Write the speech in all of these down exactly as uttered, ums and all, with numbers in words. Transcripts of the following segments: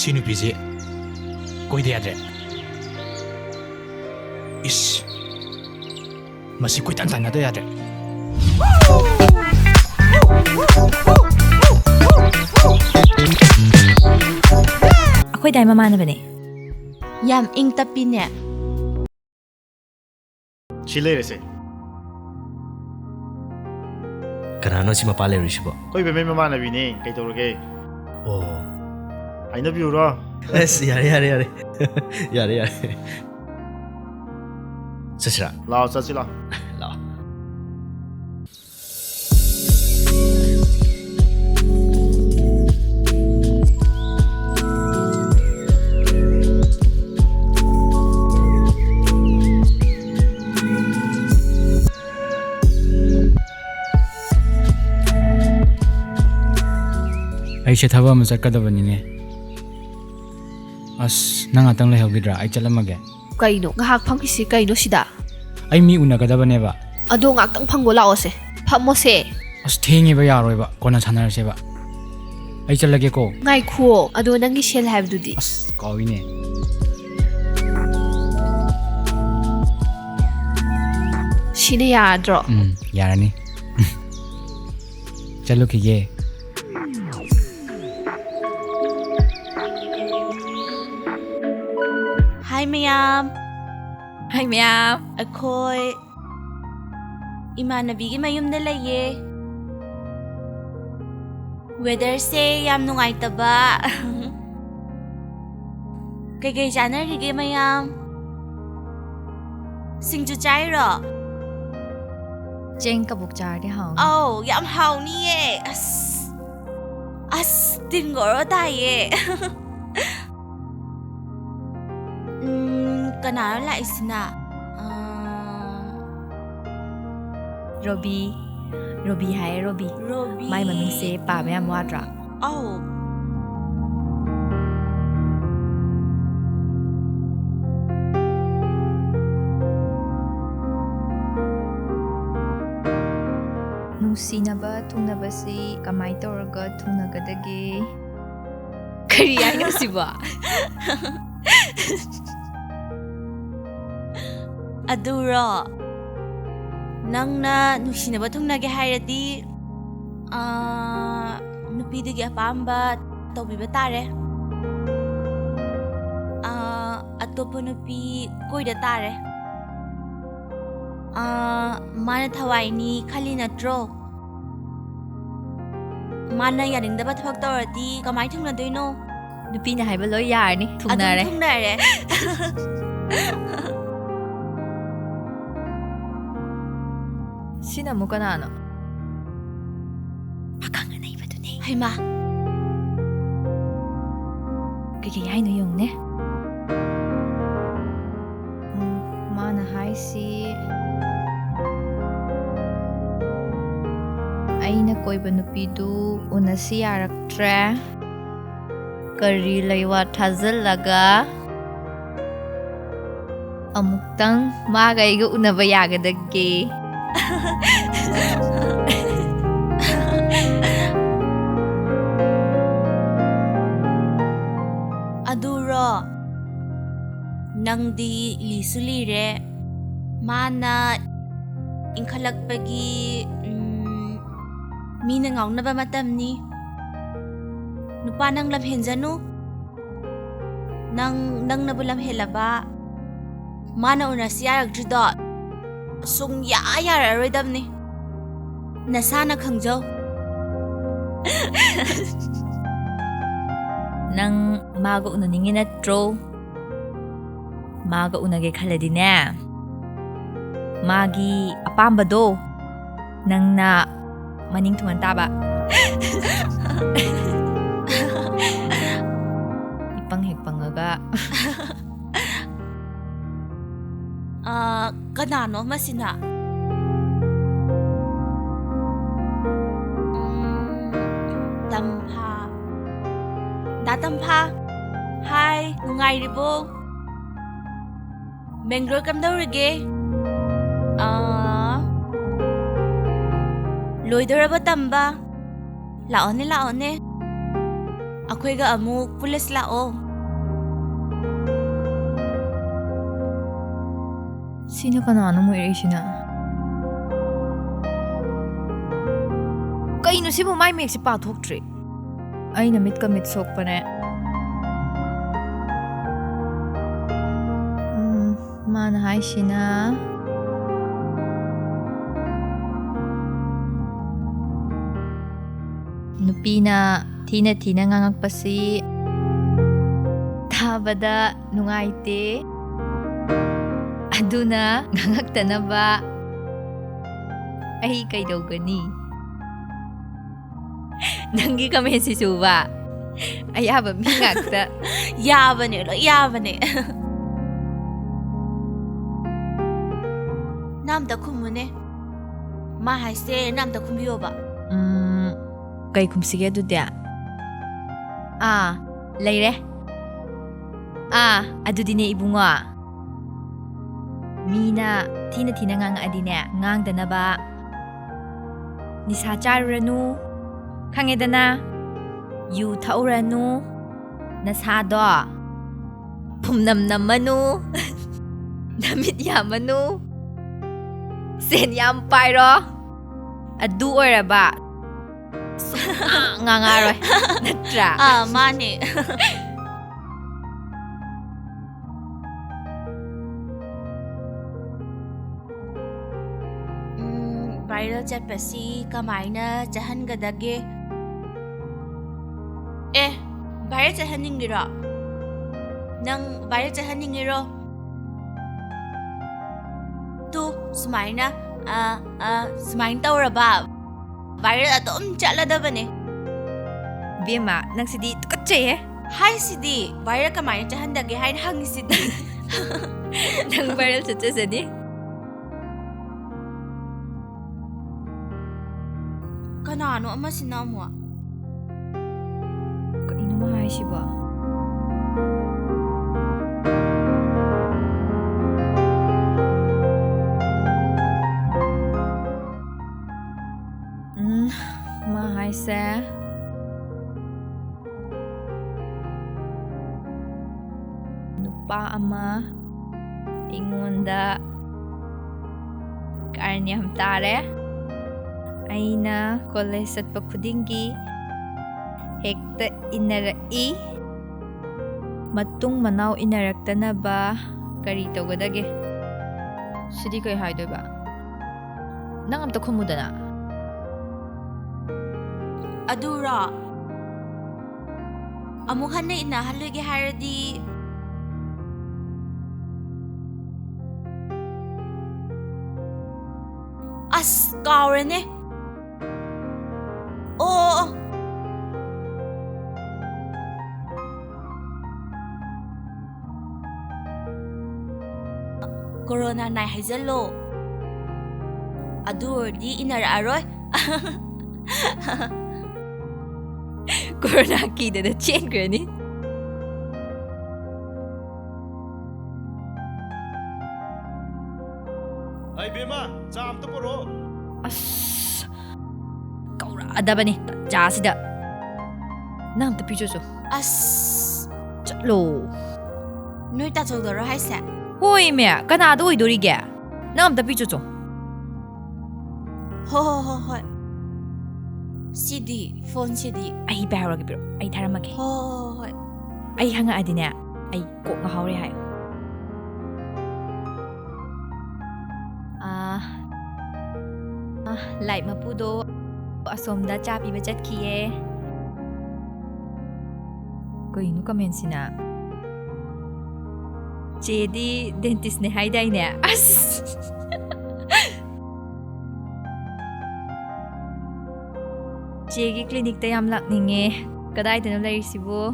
ꯁꯤ ꯅꯨꯄꯤꯁꯤ ꯀꯣꯏꯗ ꯌꯥꯗ꯭ꯔꯦ꯫ ꯏꯁ, ꯃꯁꯤ ꯀꯣꯏꯇꯥꯟ ꯇꯥꯟꯅꯗ ꯌꯥꯗ꯭ꯔꯦ꯫ ꯑꯩꯈꯣꯏ ꯗꯥꯏ ꯃꯃꯥꯟꯅꯕꯅꯦ꯫ ꯌꯥꯝ ꯏꯪ ꯇꯞꯄꯤꯅꯦ꯫ ꯁꯤ ꯂꯩꯔꯦꯁꯦ꯫ ꯀꯅꯥꯅꯣ ꯁꯤ ꯃꯄꯥ ꯂꯩꯔꯨꯔꯤꯁꯤꯕꯣ? ꯑꯩꯈꯣꯏ ꯕꯦꯝꯃꯩ ꯃꯃꯥꯟꯅꯕꯤꯅꯦ꯫ ꯀꯩꯗꯧꯔꯒꯦ? ꯑꯣ꯫ ꯍꯥꯏꯅꯕꯤꯌꯨꯔꯣ? ꯑꯁ, ꯌꯥꯔꯦ, ꯌꯥꯔꯦ, ꯌꯥꯔꯦ꯫ ꯌꯥꯔꯦ, ꯌꯥꯔꯦ꯫ ꯆꯠꯁꯤꯔꯥ? ꯂꯥꯛꯑꯣ, ꯆꯠꯁꯤ ꯂꯥꯛꯑꯣ꯫ ꯂꯥꯛꯑꯣ꯫ ꯑꯩꯁꯦ ꯊꯕꯛ ꯑꯃ ꯆꯠꯀꯗꯕꯅꯤꯅꯦ꯫ ꯑꯁ, ꯅꯪ ꯉꯥꯛꯇꯪ ꯂꯩꯍꯧꯈꯤꯗ꯭ꯔꯥ? ꯑꯩ ꯆꯠꯂꯝꯃꯒꯦ꯫ ꯀꯩꯅꯣ? ꯉꯥꯏꯍꯥꯛ ꯐꯝꯈꯤꯁꯤ ꯀꯩꯅꯣ ꯁꯤꯗ? ꯑꯩ ꯃꯤ ꯎꯅꯒꯗꯕꯅꯦꯕ꯫ ꯑꯗꯣ ꯉꯥꯛꯇꯪ ꯐꯝꯒꯣ ꯂꯥꯛꯑꯣꯁꯦ꯫ ꯐꯝꯃꯣꯁꯦ꯫ ꯑꯁ, ꯊꯦꯡꯉꯦꯕ, ꯌꯥꯔꯣꯏꯕ꯫ ꯀꯣꯟꯅ ꯁꯥꯟꯅꯔꯁꯦꯕ꯫ ꯑꯩ ꯆꯠꯂꯒꯦꯀꯣ꯫ ꯉꯥꯏꯈꯨꯑꯣ꯫ ꯑꯗꯣ ꯅꯪꯒꯤ ꯁꯦꯜ ꯍꯥꯏꯕꯗꯨꯗꯤ? ꯑꯁ, ꯀꯥꯎꯏꯅꯦ꯫ ꯁꯤꯅ ꯌꯥꯔꯗ꯭ꯔꯣ? ꯎꯝ, ꯌꯥꯔꯅꯤ꯫ ꯆꯠꯂꯨꯈꯤꯒꯦ꯫ ꯍꯥꯏ ꯃꯌꯥꯝ꯫ ꯍꯥꯏ ꯃꯌꯥꯝ꯫ ꯑꯩꯈꯣꯏ ꯏꯃꯥꯟꯅꯕꯤꯒꯤ ꯃꯌꯨꯝꯗ ꯂꯩꯌꯦ꯫ Weatherꯁꯦ ꯌꯥꯝ ꯅꯨꯡꯉꯥꯏꯇꯕ꯫ ꯀꯩꯀꯩ ꯆꯥꯅꯔꯤꯒꯦ ꯃꯌꯥꯝ? ꯁꯤꯡꯖꯨ ꯆꯥꯏꯔꯣ? ꯆꯦꯡ ꯀꯕꯣꯛ ꯆꯥꯔꯗꯤ ꯍꯥꯎꯅꯤ꯫ ꯑꯧ, ꯌꯥꯝ ꯍꯥꯎꯅꯤꯌꯦ꯫ ꯑꯁ, ꯑꯁ, ꯇꯤꯟ ꯒꯣꯔꯣ ꯇꯥꯏꯌꯦ꯫ ꯎꯝ, ꯀꯅꯥꯅꯣ ꯂꯥꯛꯏꯁꯤꯅ? ꯑꯥ, ꯔꯣꯕꯤ꯫ ꯔꯣꯕꯤ ꯍꯥꯏꯌꯦ, ꯔꯣꯕꯤ꯫ ꯔꯣꯕꯤ꯫ ꯃꯥꯏ ꯃꯃꯤꯡꯁꯦ ꯄꯥꯕ ꯌꯥꯝ ꯋꯥꯗ꯭ꯔꯥ? ꯑꯧ꯫ ꯅꯨꯡꯁꯤꯅꯕ ꯊꯨꯡꯅꯕꯁꯤ ꯀꯃꯥꯏ ꯇꯧꯔꯒ ꯊꯨꯡꯅꯒꯗꯒꯦ? ꯀꯔꯤ ꯍꯥꯏꯅꯣ ꯁꯤꯕꯣ? ꯑꯗꯨꯔꯣ? ꯅꯪꯅ ꯅꯨꯡꯁꯤꯅꯕ ꯊꯨꯡꯅꯒꯦ ꯍꯥꯏꯔꯗꯤ, ꯑꯥ, ꯅꯨꯄꯤꯗꯨꯒꯤ ꯑꯄꯥꯝꯕ ꯇꯧꯕꯤꯕ ꯇꯥꯔꯦ꯫ ꯑꯥ, ꯑꯇꯣꯞꯄ ꯅꯨꯄꯤ ꯀꯣꯏꯗ ꯇꯥꯔꯦ꯫ ꯑꯥ, ꯃꯥꯅ ꯊꯋꯥꯏꯅꯤ ꯈꯜꯂꯤ ꯅꯠꯇ꯭ꯔꯣ? ꯃꯥꯅ ꯌꯥꯅꯤꯡꯗꯕ ꯊꯕꯛ ꯇꯧꯔꯗꯤ ꯀꯃꯥꯏ ꯊꯨꯡꯅꯗꯣꯏꯅꯣ? ꯅꯨꯄꯤꯅ ꯍꯥꯏꯕ ꯂꯣꯏ ꯌꯥꯔꯅꯤ꯫ ꯑꯗꯨꯝ ꯊꯨꯡꯅꯔꯦ꯫ ꯊꯨꯡꯅꯔꯦ꯫ ꯁꯤꯅ ꯑꯃꯨꯛ ꯀꯅꯥꯅꯣ? ꯄꯥꯈꯪ ꯑꯅꯩꯕꯗꯨꯅꯦ꯫ ꯍꯩꯃꯥ꯫ ꯀꯩꯀꯩ ꯍꯥꯏꯅꯣ ꯌꯦꯡꯉꯨꯅꯦ꯫ ꯎꯝ, ꯃꯥꯅ ꯍꯥꯏꯁꯤ, "ꯑꯩꯅ ꯀꯣꯏꯕ ꯅꯨꯄꯤꯗꯨ ꯎꯅꯁꯤ ꯌꯥꯔꯛꯇ꯭ꯔꯦ꯫ ꯀꯔꯤ ꯂꯩꯋꯥ ꯊꯥꯖꯤꯜꯂꯒ ꯑꯃꯨꯛꯇꯪ ꯃꯥꯒ ꯑꯩꯒ ꯎꯅꯕ ꯌꯥꯒꯗꯒꯦ?" ꯑꯗꯨꯔꯣ? ꯅꯪꯗꯤ ꯂꯤꯁꯨ ꯂꯤꯔꯦ꯫ ꯃꯥꯅ ꯏꯟꯈꯠꯂꯛꯄꯒꯤ, ꯎꯝ, ꯃꯤꯅ ꯉꯥꯎꯅꯕ ꯃꯇꯝꯅꯤ꯫ ꯅꯨꯄꯥ ꯅꯪ ꯂꯝꯍꯦꯟꯖꯅꯨ꯫ ꯅꯪ, ꯅꯪꯅꯕꯨ ꯂꯝꯍꯦꯜꯂꯕ, ꯃꯥꯅ ꯎꯅꯁꯤ ꯌꯥꯔꯛꯇ꯭ꯔꯤꯗꯣ ꯁꯨꯡꯌꯥ ꯌꯥꯔꯛꯑꯔꯣꯏꯗꯕꯅꯤ꯫ ꯅꯁꯥꯅ ꯈꯪꯖꯧ꯫ ꯅꯪ ꯃꯥꯒ ꯎꯅꯅꯤꯡꯉꯤ ꯅꯠꯇ꯭ꯔꯣ? ꯃꯥꯒ ꯎꯅꯒꯦ ꯈꯜꯂꯗꯤꯅꯦ, ꯃꯥꯒꯤ ꯑꯄꯥꯝꯕꯗꯣ ꯅꯪꯅ ꯃꯅꯤꯡ ꯊꯨꯡꯍꯟ ꯇꯥꯕ꯫ ꯏꯄꯪ ꯍꯦꯛ ꯄꯪꯉꯒ꯫ ꯑꯥ, ꯀꯅꯥꯅꯣ ꯃꯁꯤꯅ? ꯎꯝ, ꯇꯝꯐꯥ꯫ ꯗꯥ ꯇꯝꯐꯥ, ꯍꯥꯏ, ꯅꯨꯡꯉꯥꯏꯔꯤꯕꯣ? ꯕꯦꯡꯒ꯭ꯂꯣꯔ ꯀꯝꯗꯧꯔꯤꯒꯦ? ꯑꯥ, ꯂꯣꯏꯗꯣꯔꯕ ꯇꯝꯕ? ꯂꯥꯛꯑꯣꯅꯦ, ꯂꯥꯛꯑꯣꯅꯦ꯫ ꯑꯩꯈꯣꯏꯒ ꯑꯃꯨꯛ ꯄꯨꯜꯂꯁꯤ ꯂꯥꯛꯑꯣ꯫ ꯁꯤꯅ ꯀꯅꯥꯅꯣ ꯑꯃꯨꯛ ꯏꯔꯛꯏꯁꯤꯅ? ꯀꯩꯅꯣ ꯁꯤꯕꯨ? ꯃꯥꯏ ꯃꯌꯦꯛꯁꯦ ꯄꯥꯊꯣꯛꯇ꯭ꯔꯤ꯫ ꯑꯩꯅ ꯃꯤꯠꯀ ꯃꯤꯠ ꯁꯣꯛꯄꯅꯦ꯫ ꯎꯝ, ꯃꯥꯅ ꯍꯥꯏꯁꯤꯅ, ꯅꯨꯄꯤꯅ ꯊꯤꯅ ꯊꯤꯅ ꯉꯥꯡꯉꯛꯄꯁꯤ ꯇꯥꯕꯗ ꯅꯨꯡꯉꯥꯏꯇꯦ꯫ ꯑꯗꯨꯅ ꯉꯥꯡꯉꯛꯇꯅꯕ ꯑꯩ ꯀꯩꯗꯧꯒꯅꯤ? ꯅꯪꯒꯤ ꯀꯃꯦꯟꯁꯤꯁꯨꯕ ꯑꯌꯥꯕ ꯃꯤ ꯉꯥꯛꯇ꯫ ꯌꯥꯕꯅꯦ, ꯂꯣꯏ ꯌꯥꯕꯅꯦ꯫ ꯅꯪ ꯑꯝꯇ ꯈꯨꯝꯃꯨꯅꯦ꯫ ꯃꯥ ꯍꯥꯏꯁꯦ ꯅꯪ ꯑꯝꯇ ꯈꯨꯝꯕꯤꯌꯣꯕ꯫ ꯎꯝ, ꯀꯩ ꯈꯨꯝꯁꯤꯒꯦ ꯑꯗꯨꯗꯤ? ꯑꯥ, ꯂꯩꯔꯦ꯫ ꯑꯥ, ꯑꯗꯨꯗꯤꯅꯦ ꯏꯕꯨꯡꯉꯣ, ꯃꯤꯅ ꯊꯤꯅ ꯊꯤꯅ ꯉꯥꯡꯉꯛꯑꯗꯤꯅꯦ, ꯉꯥꯡꯗꯅꯕ ꯅꯤꯁꯥ ꯆꯥꯔꯨꯔꯅꯨ, ꯈꯪꯉꯦꯗꯅ? ꯌꯨ ꯊꯛꯎꯔꯅꯨ, ꯅꯁꯥꯗꯣ ꯄꯨꯝꯅꯝ ꯅꯝꯃꯅꯨ, ꯅꯃꯤꯠ ꯌꯥꯝꯃꯅꯨ, ꯁꯦꯟ ꯌꯥꯝ ꯄꯥꯏꯔꯣ꯫ ꯑꯗꯨ ꯑꯣꯏꯔꯕ ꯁꯨꯡꯉꯥꯡ ꯉꯥꯡꯉꯔꯣꯏ, ꯅꯠꯇ꯭ꯔꯥ? ꯑꯥ, ꯃꯥꯅꯦ꯫ ꯎꯝ, viral ꯆꯠꯄꯁꯤ ꯀꯃꯥꯏꯅ ꯆꯠꯍꯟꯒꯗꯒꯦ? ꯑꯦ, viral ꯆꯠꯍꯟꯅꯤꯡꯉꯤꯔꯣ? ꯅꯪ viral ꯆꯠꯍꯟꯅꯤꯡꯉꯤꯔꯣ? ꯇꯨ, ꯁꯨꯃꯥꯏꯅ, ꯑ, ꯑ, ꯁꯨꯃꯥꯏꯅ ꯇꯧꯔꯕ viral ꯑꯗꯨꯝ ꯆꯠꯂꯗꯕꯅꯦ꯫ ꯕꯦꯝꯃ, ꯅꯪꯁꯤꯗꯤ ꯇꯨꯀꯠꯆꯩꯍꯦ꯫ ꯍꯥꯏꯁꯤꯗꯤ, viral ꯀꯃꯥꯏꯅ ꯆꯠꯍꯟꯗꯒꯦ ꯍꯥꯏꯅ ꯍꯪꯉꯤꯁꯤꯗꯤ꯫ ꯅꯪ viral ꯆꯠꯆꯖꯅꯤ꯫ ꯀꯅꯥꯅꯣ ꯑꯃꯁꯤꯅ ꯑꯃꯨꯛ? ꯀꯩꯅꯣ ꯃꯥ ꯍꯥꯏꯁꯤꯕꯣ? ꯎꯝ, ꯃꯥ ꯍꯥꯏꯁꯦ, ꯅꯨꯄꯥ ꯑꯃ ꯑꯩꯉꯣꯟꯗ ꯀꯥꯔꯟ ꯌꯥꯝ ꯇꯥꯔꯦ꯫ ꯑꯩꯅ ꯀꯣꯂꯦꯖ ꯆꯠꯄ ꯈꯨꯗꯤꯡꯒꯤ ꯍꯦꯛꯇ ꯏꯟꯅꯔꯛꯏ꯫ ꯃꯇꯨꯡ ꯃꯅꯥꯎ ꯏꯟꯅꯔꯛꯇꯅꯕ ꯀꯔꯤ ꯇꯧꯒꯗꯒꯦ? ꯁꯤꯗꯤ ꯀꯩ ꯍꯥꯏꯗꯣꯏꯕ? ꯅꯪ ꯑꯝꯇ ꯈꯨꯝꯃꯨꯗꯅ꯫ ꯑꯗꯨꯔꯣ? ꯑꯃꯨꯛ ꯍꯟꯅ ꯏꯟꯅꯍꯜꯂꯣꯏꯒꯦ ꯍꯥꯏꯔꯗꯤ, ꯑꯁ, ꯀꯥꯎꯔꯦꯅꯦ꯫ ꯑꯣ, ꯑꯣ, ꯑꯣ꯫ ꯀꯣꯔꯣꯅꯥ ꯅꯥꯏ ꯍꯥꯏꯖꯜꯂꯣ꯫ ꯑꯗꯨ ꯑꯣꯏꯔꯗꯤ ꯏꯟꯅꯔꯛꯑꯔꯣꯏ꯫ ꯀꯣꯔꯣꯅꯥ ꯀꯤꯗꯅ ꯆꯦꯟꯈ꯭ꯔꯅꯤ꯫ ꯑꯩ ꯕꯦꯝꯃ, ꯆꯥ ꯑꯝꯇ ꯄꯨꯔꯛꯑꯣ꯫ ꯑꯁ, ꯀꯧꯔꯛꯑꯗꯕꯅꯤ ꯇꯥꯟꯖꯥꯁꯤꯗ꯫ ꯅꯪ ꯑꯝꯇ ꯄꯤꯆꯣꯆꯣ꯫ ꯑꯁ꯫ ꯆꯠꯂꯣ꯫ ꯅꯣꯏ ꯇꯥꯆꯧꯗꯔꯣ ꯍꯥꯏꯁꯦ? ꯍꯣꯏꯃꯦ, ꯀꯅꯥꯗ ꯑꯣꯏꯗꯣꯔꯤꯒꯦ? ꯅꯪ ꯑꯝꯇ ꯄꯤꯆꯣꯆꯣ꯫ ꯍꯣ, ꯍꯣ, ꯍꯣ, ꯍꯣꯏ꯫ ꯁꯤꯗꯤ, ꯐꯣꯟꯁꯤꯗꯤ꯫ ꯑꯩ ꯄꯥꯏꯍꯧꯔꯒꯦ, ꯄꯤꯔꯣ꯫ ꯑꯩ ꯊꯥꯔꯝꯃꯒꯦ꯫ ꯍꯣ, ꯍꯣ, ꯍꯣ, ꯍꯣꯏ꯫ ꯑꯩ ꯍꯪꯉꯛꯑꯗꯤꯅꯦ, ꯑꯩ ꯀꯣꯛ ꯉꯥꯎꯔꯦ ꯍꯥꯏꯌꯨ꯫ ꯑꯥ, ꯑꯥ, ꯂꯥꯏꯠ ꯃꯄꯨꯗꯣ ꯑꯁꯣꯝꯗ ꯆꯥ ꯄꯤꯕ ꯆꯠꯈꯤꯌꯦ꯫ ꯀꯩꯅꯣ ꯀꯃꯦꯟꯁꯤꯅ? ꯆꯦꯗꯤ ꯗꯦꯟꯇꯤꯁꯅꯦ ꯍꯥꯏꯗꯥꯏꯅꯦ? ꯑꯁ! ꯆꯦꯒꯤ ꯀ꯭ꯂꯤꯅꯤꯛꯇ ꯌꯥꯝ ꯂꯥꯛꯅꯤꯡꯉꯦ꯫ ꯀꯗꯥꯏꯗꯅꯣ ꯂꯩꯔꯤꯁꯤꯕꯨ?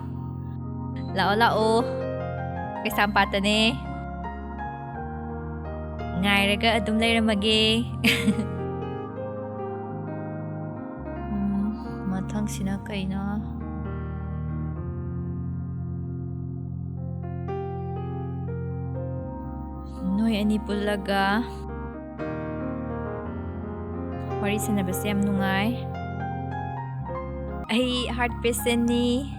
ꯂꯥꯛꯑꯣ, ꯂꯥꯛꯑꯣ꯫ ꯀꯩꯁꯥꯝꯄꯥꯠꯇꯅꯦ꯫ ꯉꯥꯏꯔꯒ ꯑꯗꯨꯝ ꯂꯩꯔꯝꯃꯒꯦ꯫ ꯎꯝ, ꯃꯊꯪꯁꯤꯅ ꯀꯩꯅꯣ? ꯅꯣꯏ ꯑꯅꯤ ꯄꯨꯜꯂꯒ ꯋꯥꯔꯤ ꯁꯥꯟꯅꯕꯁꯦ ꯌꯥꯝ ꯅꯨꯡꯉꯥꯏ꯫ ꯑꯩ heart patientꯅꯤ꯫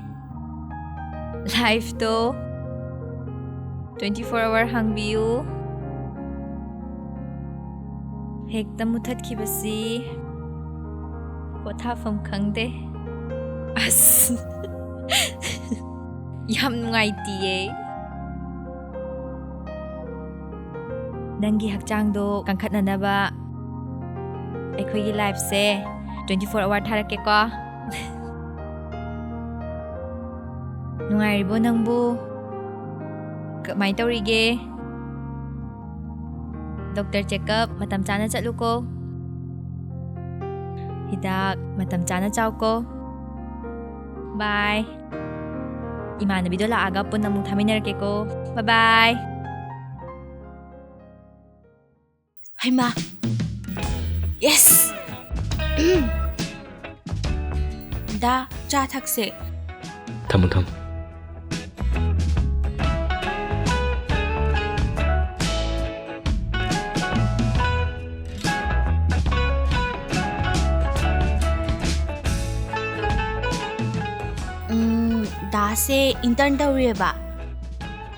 Lifeꯇꯣ Twenty four hour ꯍꯥꯡꯕꯤꯌꯨ꯫ ꯍꯦꯛꯇ ꯃꯨꯊꯠꯈꯤꯕꯁꯤ ꯄꯣꯊꯥꯐꯝ ꯈꯪꯗꯦ꯫ ꯑꯁ꯫ ꯌꯥꯝ ꯅꯨꯡꯉꯥꯏꯇꯤꯌꯦ꯫ ꯅꯪꯒꯤ ꯍꯛꯆꯥꯡꯗꯣ ꯀꯟꯈꯠꯅꯅꯕ ꯑꯩꯈꯣꯏꯒꯤ liveꯁꯦ twenty four hour ꯊꯥꯔꯛꯀꯦꯀꯣ꯫ ꯅꯨꯡꯉꯥꯏꯔꯤꯕꯣ ꯅꯪꯕꯨ? ꯀꯃꯥꯏ ꯇꯧꯔꯤꯒꯦ? Doctor checkup ꯃꯇꯝ ꯆꯥꯅ ꯆꯠꯂꯨꯀꯣ꯫ ꯍꯤꯗꯥꯛ ꯃꯇꯝ ꯆꯥꯅ ꯆꯥꯎꯀꯣ꯫ Bye꯫ ꯏꯃꯥꯟꯅꯕꯤꯗꯣ ꯂꯥꯛꯑꯒ ꯄꯨꯟꯅ ꯑꯃꯨꯛ ꯊꯥꯃꯤꯟꯅꯔꯛꯀꯦꯀꯣ꯫ Bye bye꯫ ꯍꯩꯃꯥ! Yes! ꯗꯥ, ꯆꯥ ꯊꯛꯁꯦ꯫ ꯊꯝꯃꯨ, ꯊꯝꯃꯨ꯫ ꯎꯝ, ꯗꯥꯁꯦ intern ꯇꯧꯔꯤꯑꯕ?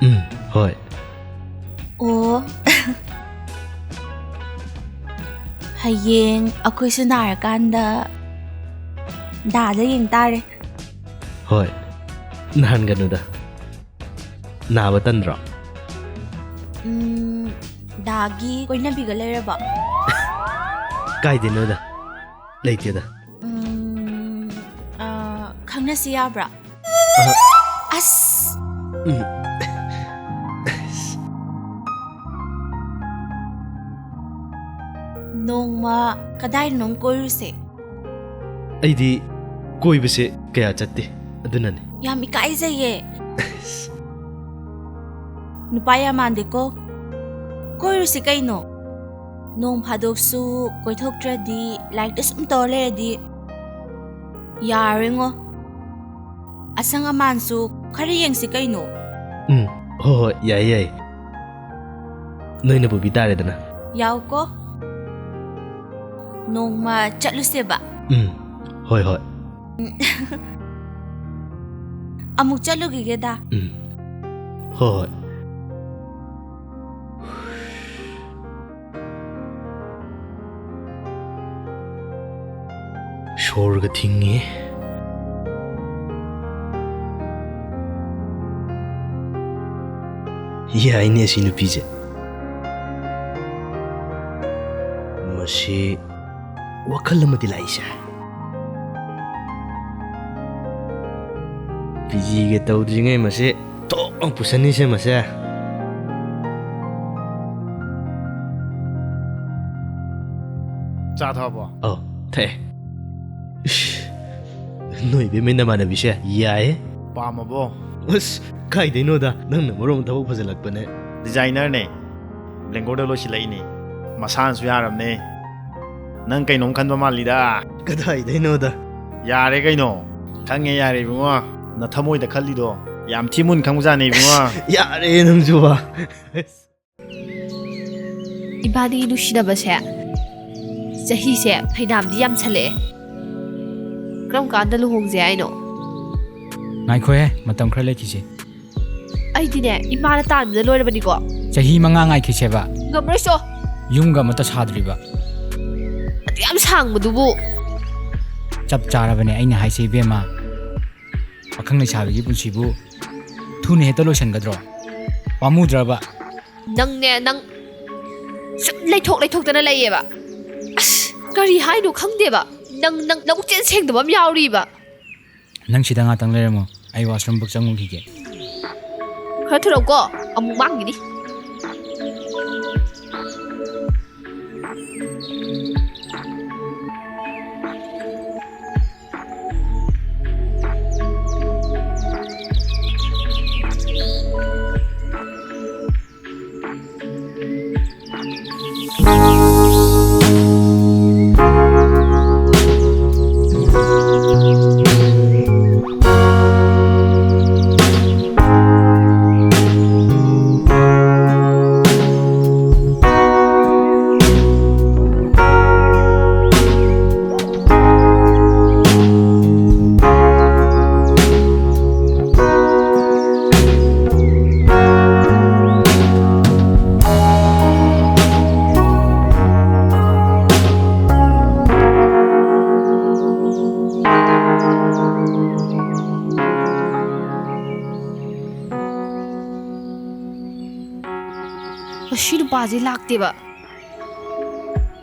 ꯎꯝ, ꯍꯣꯏ꯫ ꯑꯣ꯫ ꯍꯌꯦꯡ ꯑꯩꯈꯣꯏꯁꯨ ꯅꯥꯔꯀꯥꯟꯗ ꯗꯥꯗ ꯌꯦꯡ ꯇꯥꯔꯦ꯫ ꯍꯣꯏ, ꯅꯥꯍꯟꯒꯅꯨꯗ꯫ ꯅꯥꯕ ꯇꯟꯗ꯭ꯔꯣ? ꯎꯝ, ꯗꯥꯒꯤ ꯀꯣꯏꯅꯕꯤꯒ ꯂꯩꯔꯕꯣ? ꯀꯥꯏꯗꯩꯅꯣꯗ, ꯂꯩꯇꯦꯗ꯫ ꯎꯝ, ꯑ, ꯈꯪꯅꯁꯤ ꯌꯥꯕ꯭ꯔꯥ? ꯑꯍ꯫ ꯑꯁ! ꯎꯝ꯫ ꯅꯣꯡꯃ ꯀꯗꯥꯏꯗꯅꯣꯝ ꯀꯣꯏꯔꯨꯁꯦ꯫ ꯑꯩꯗꯤ ꯀꯣꯏꯕꯁꯦ ꯀꯌꯥ ꯆꯠꯇꯦ, ꯑꯗꯨꯅꯅꯦ꯫ ꯌꯥꯝ ꯏꯀꯥꯏꯖꯩꯌꯦ꯫ ꯅꯨꯄꯥ ꯌꯥꯝ ꯃꯥꯟꯗꯦꯀꯣ꯫ ꯀꯣꯏꯔꯨꯁꯤ ꯀꯩꯅꯣ꯫ ꯅꯣꯡ ꯐꯥꯗꯣꯛꯁꯨ ꯀꯣꯏꯊꯣꯛꯇ꯭ꯔꯗꯤ, ꯂꯥꯏꯔꯤꯛꯇ ꯁꯨꯝ ꯇꯧꯔ ꯂꯩꯔꯗꯤ ꯌꯥꯔꯣꯏꯉꯣ꯫ ꯑꯁꯪ ꯑꯃꯥꯟꯁꯨ ꯈꯔ ꯌꯦꯡꯁꯤ ꯀꯩꯅꯣ꯫ ꯎꯝ, ꯍꯣꯏ, ꯍꯣꯏ, ꯌꯥꯏ, ꯌꯥꯏ꯫ ꯅꯣꯏꯅ ꯄꯨꯕꯤ ꯇꯥꯔꯦꯗꯅ꯫ ꯌꯥꯎꯀꯣ꯫ ꯅꯣꯡꯃ ꯆꯠꯂꯨꯁꯦꯕ꯫ ꯎꯝ, ꯍꯣꯏ, ꯍꯣꯏ꯫ ꯑꯃꯨꯛ ꯆꯠꯂꯨꯈꯤꯒꯦꯗ꯫ ꯎꯝ, ꯍꯣꯏ, ꯍꯣꯏ꯫ ꯈꯣꯔꯒ ꯊꯤꯡꯉꯤ꯫ ꯌꯥꯏꯅꯦ ꯁꯤ ꯅꯨꯄꯤꯁꯦ꯫ ꯃꯁꯤ ꯋꯥꯈꯜ ꯑꯃꯗꯤ ꯂꯥꯛꯏꯁꯦ꯫ ꯄꯤ ꯖꯤꯒ ꯇꯧꯗ꯭ꯔꯤꯉꯩ ꯃꯁꯤ ꯊꯣꯛ ꯂꯥꯎ ꯄꯨꯁꯟꯅꯤꯁꯦ ꯃꯁꯦ꯫ ꯆꯥ ꯊꯛꯑꯕꯣ? ꯑꯧ, ꯊꯛꯑꯦ꯫ ꯏꯁ, ꯅꯣꯏ ꯏꯕꯦꯝꯃꯩ ꯅꯃꯥꯟꯅꯕꯤꯁꯦ ꯌꯥꯏꯌꯦ꯫ ꯄꯥꯝꯃꯕꯣ? ꯑꯁ, ꯀꯥꯏꯗꯩꯅꯣꯗ, ꯅꯪꯅ ꯃꯔꯣꯝ ꯊꯕꯛ ꯐꯖꯜꯂꯛꯄꯅꯦ꯫ ꯗꯤꯖꯥꯏꯅꯔꯅꯦ, ꯕꯦꯡꯒ꯭ꯂꯣꯔꯗ ꯂꯣꯏꯁꯤꯜꯂꯛꯏꯅꯦ꯫ ꯃꯁꯥꯅꯁꯨ ꯌꯥꯔꯕꯅꯦ꯫ ꯅꯪ ꯀꯩꯅꯣꯝ ꯈꯟꯕ ꯃꯥꯜꯂꯤꯗ꯫ ꯀꯗꯥꯏꯗꯩꯅꯣꯗ? ꯌꯥꯔꯦ ꯀꯩꯅꯣ꯫ ꯈꯪꯉꯦ ꯌꯥꯔꯦ ꯏꯕꯨꯡꯉꯣ꯫ ꯅꯊꯃꯣꯏꯗ ꯈꯜꯂꯤꯗꯣ ꯌꯥꯝ ꯊꯤ ꯃꯨꯟ ꯈꯪꯕꯖꯥꯠꯅꯦ ꯏꯕꯨꯡꯉꯣ꯫ ꯌꯥꯔꯦ ꯅꯪꯁꯨꯕ꯫ ꯏꯕꯥꯅꯤ ꯅꯨꯡꯁꯤꯅꯕꯁꯦ ꯆꯍꯤꯁꯦ ꯐꯩꯅꯥꯝꯗꯤ ꯌꯥꯝꯁꯜꯂꯛꯑꯦ꯫ ꯀꯔꯝ ꯀꯥꯟꯗ ꯂꯨꯍꯣꯡꯁꯦ ꯍꯥꯏꯅꯣ? ꯉꯥꯏꯈꯣꯍꯦ, ꯃꯇꯝ ꯈꯔ ꯂꯩꯈꯤꯁꯦ꯫ ꯑꯩꯗꯤꯅꯦ, ꯏꯃꯥꯅ ꯇꯥꯟꯕꯗ ꯂꯣꯏꯔꯕꯅꯤꯀꯣ꯫ ꯆꯍꯤ ꯃꯉꯥ ꯉꯥꯏꯈꯤꯁꯦꯕ꯫ ꯉꯝꯃꯔꯣꯏꯁꯣ꯫ ꯌꯨꯝꯒ ꯑꯃꯠꯇ ꯁꯥꯗ꯭ꯔꯤꯕ꯫ ꯑꯗꯨ ꯌꯥꯝ ꯁꯥꯡꯕꯗꯨꯕꯨ꯫ ꯆꯞ ꯆꯥꯔꯕꯅꯦ ꯑꯩꯅ ꯍꯥꯏꯁꯦ ꯏꯕꯦꯝꯃ꯫ ꯄꯥꯈꯪ ꯂꯩꯁꯥꯕꯤꯒꯤ ꯄꯨꯟꯁꯤꯕꯨ ꯊꯨꯅ ꯍꯦꯛꯇ ꯂꯣꯏꯁꯤꯟꯒꯗ꯭ꯔꯣ? ꯄꯥꯝꯃꯨꯗ꯭ꯔꯕ? ꯅꯪꯅꯦ, ꯅꯪ ꯁꯨꯝ ꯂꯩꯊꯣꯛ ꯂꯩꯊꯣꯛꯇꯅ ꯂꯩꯌꯦꯕ꯫ ꯑꯁ, ꯀꯔꯤ ꯍꯥꯏꯅꯣ ꯈꯪꯗꯦꯕ꯫ ꯅꯪ, ꯅꯪ ꯅꯕꯨꯛꯆꯦꯜ ꯁꯦꯡꯗꯕ ꯑꯃ ꯌꯥꯎꯔꯤꯕ꯫ ꯅꯪ ꯁꯤꯗ ꯉꯥꯛꯇꯪ ꯂꯩꯔꯝꯃꯣ, ꯑꯩ washroom ꯕꯨꯛ ꯆꯪꯉꯨꯈꯤꯒꯦ꯫ ꯈꯔ ꯊꯨꯔꯛꯎꯀꯣ, ꯑꯃꯨꯛ ꯃꯥꯡꯈꯤꯅꯤ꯫ ꯃꯁꯤ ꯅꯨꯄꯥꯁꯦ ꯂꯥꯛꯇꯦꯕ꯫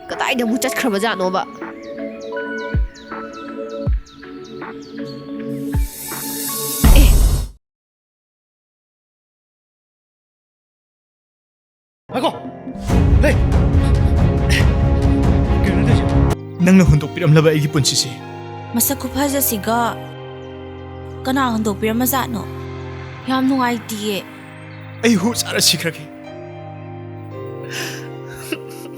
ꯀꯗꯥꯏꯗ ꯑꯃꯨꯛ ꯆꯠꯈ꯭ꯔꯕꯖꯥꯠꯅꯣꯕ? ꯑꯦ꯫ ꯉꯥꯏꯈꯣ! ꯍꯦ! ꯀꯩꯅꯣ ꯇꯧꯔꯤꯁꯦ? ꯅꯪꯅ ꯍꯨꯟꯗꯣꯛꯄꯤꯔꯝꯂꯕ ꯑꯩꯒꯤ ꯄꯨꯟꯁꯤꯁꯦ꯫ ꯃꯁꯛ ꯈꯨꯐꯖꯁꯤꯒ ꯀꯅꯥ ꯍꯨꯟꯗꯣꯛꯄꯤꯔꯝꯃꯖꯥꯠꯅꯣ? ꯌꯥꯝ ꯅꯨꯡꯉꯥꯏꯇꯤꯌꯦ꯫ ꯑꯩ ꯍꯨ ꯆꯥꯔ ꯁꯤꯈ꯭ꯔꯒꯦ꯫